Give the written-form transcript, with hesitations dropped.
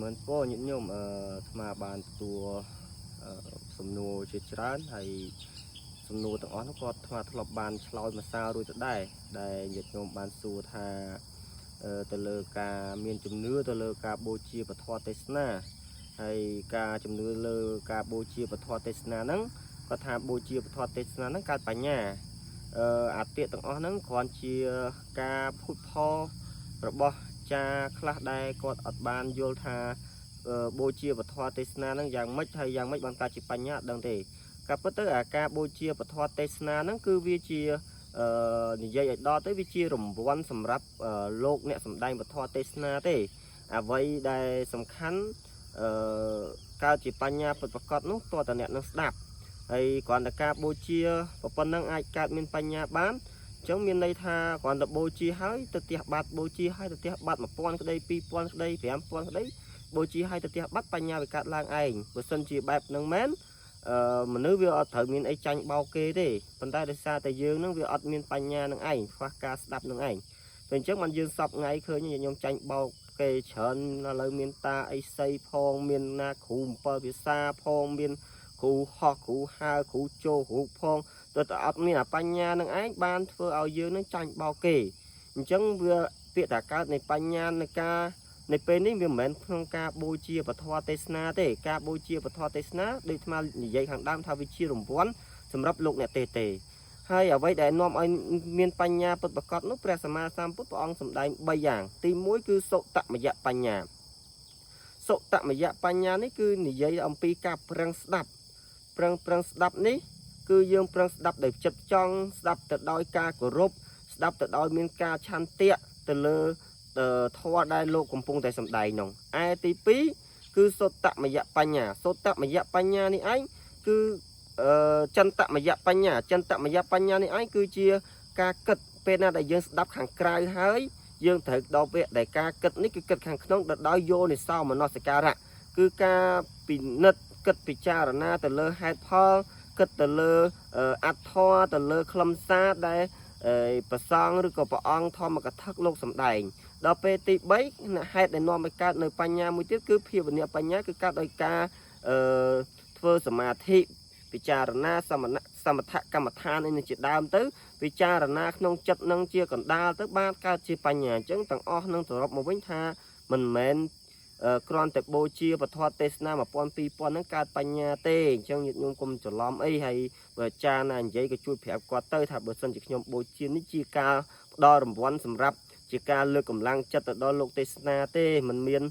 មិនពោញាតិញោមអឺអាត្មាបានទទួលអឺសំណួរជាច្រើនហើយសំណួរទាំងអស់នោះក៏អាត្មាធ្លាប់បានឆ្លើយមួយសាររួចទៅដែរដែលញាតិញោមបានសួរថាអឺទៅលើការមានជំនឿទៅលើការបូជាពធទេសនាហើយការជំនឿលើការបូជាពធទេសនាហ្នឹងគាត់ថាបូជាពធទេសនាហ្នឹងកើតបញ្ញាអឺអាពាក្យទាំងអស់ហ្នឹងគ្រាន់ជាការភូតផលរបស់ចាខ្លះដែលគាត់អត់បានយល់ថាអឺបូជាពធទេសនាហ្នឹងយ៉ាងម៉េចហើយយ៉ាងម៉េចបានកើតជាបញ្ញាអត់ដឹងទេការពិតទៅអាការបូជាពធទេសនាហ្នឹងគឺវាជាអឺនិយាយឲ្យដល់ទៅវាជារង្វាន់សម្រាប់លោកអ្នកសម្ដែងពធទេសនាទេអ្វីដែលសំខាន់អឺកើតជាបញ្ញាពិតប្រាកដនោះតើតអ្នកនឹងស្ដាប់ហើយគ្រាន់តែការបូជាប៉ុណ្ណឹងអាចកើតមានបញ្ញាបានអញ្ចឹងមានន័យថាគ្រាន់តែបូជាហើយទៅផ្ទះបាត់បូជាហើយទៅផ្ទះបាត់1000ក្តី2000ក្តី5000ក្តីបូជាហើយទៅផ្ទះបាត់បញ្ញាវាកើតឡើងឯងបើសិនជាបែបហ្នឹងមែនអឺមនុស្សវាអត់ត្រូវមានអីចាញ់បោកគេទេប៉ុន្តែដោយសារតែយើងហ្នឹងវាអត់មានបញ្ញានឹងឯងខ្វះការស្ដាប់នឹងឯងតែអញ្ចឹងបានយើងសពថ្ងៃឃើញខ្ញុំចាញ់បោកគេច្រើនឥឡូវមានតាអីសីផងមានណាគ្រូ7ភាសាផងមានគ្រូហោះគ្រូហើគ្រូចូលរូបផងទៅតែអត់មានអាបញ្ញានឹងឯងបានធ្វើឲ្យយើងនឹងចាញ់បោកគេអញ្ចឹងវាពាក្យថាកើតនៃបញ្ញានៃការនៅពេលនេះវាមិនមែនក្នុងការបូជាពធទេសនាទេការបូជាពធទេសនាដូចអាត្មានិយាយខាងដើមថាវាជារង្វាន់សម្រាប់លោកអ្នកទេទេហើយអ្វីដែលនាំឲ្យមានបញ្ញាពិតប្រាកដនោះព្រះសម្មាសម្ពុទ្ធព្រះអង្គសម្ដែង3យ៉ាងទី1គឺសុតមយបញ្ញាសុតមយបញ្ញានេះគឺនិយាយអំពីការប្រឹងស្ដាប់ប្រឹងប្រឹងស្ដាប់នេះគឺយើងប្រឹងស្ដាប់ដោយចិត្តចង់ស្ដាប់ទៅដោយការគោរពស្ដាប់ទៅដោយមានការឆន្ទៈទៅលើធម៌ដែលលោកកំពុងតែសម្ដែងនោះឯទី2គឺសុតមយបញ្ញាសុតមយបញ្ញានេះឯងគឺចិន្តមយបញ្ញាចិន្តមយបញ្ញានេះឯងគឺជាការគិតពេលណាដែលយើងស្ដាប់ខាងក្រៅហើយយើងត្រូវដល់វគ្គដែលការគិតនេះគឺគិតខាងក្នុងដោយយោនិសោមនសិការៈគឺការពិនិត្យគិតពិចារណាទៅលើហេតុផលគិតទៅលើអត្ថធម៌ទៅលើខ្លឹមសារដែលប្រសងឬក៏ព្រះអង្គធម្មកថាលោកសម្ដែងដល់ពេលទី3ហេតុដែលនាំឲ្យកើតនៅបញ្ញាមួយទៀតគឺភាវនាបញ្ញាគឺកើតដោយការអឺធ្វើសមាធិពិចារណាសមណៈសមថកម្មដ្ឋានអីនេះជាដើមទៅពិចារណាក្នុងចិត្តនឹងជាកណ្ដាលទៅបានកើតជាបញ្ញាអញ្ចឹងទាំងអស់នឹងសរុបមកវិញថាមិនមែនគ្រាន់តែបូជាពធទេសនា1000 2000ហ្នឹងកើតបញ្ញាទេអញ្ចឹងញាតិញោមកុំច្រឡំអីហើយបើអាចារ្យណានិយាយក៏ជួយប្រាប់គាត់ទៅថាបើសិនជាខ្ញុំបូជានេះជាការផ្ដល់រង្វាន់សម្រាប់ជាការលើកកម្លាំងចិត្តទៅដល់លោកទេសនាទេมันមាន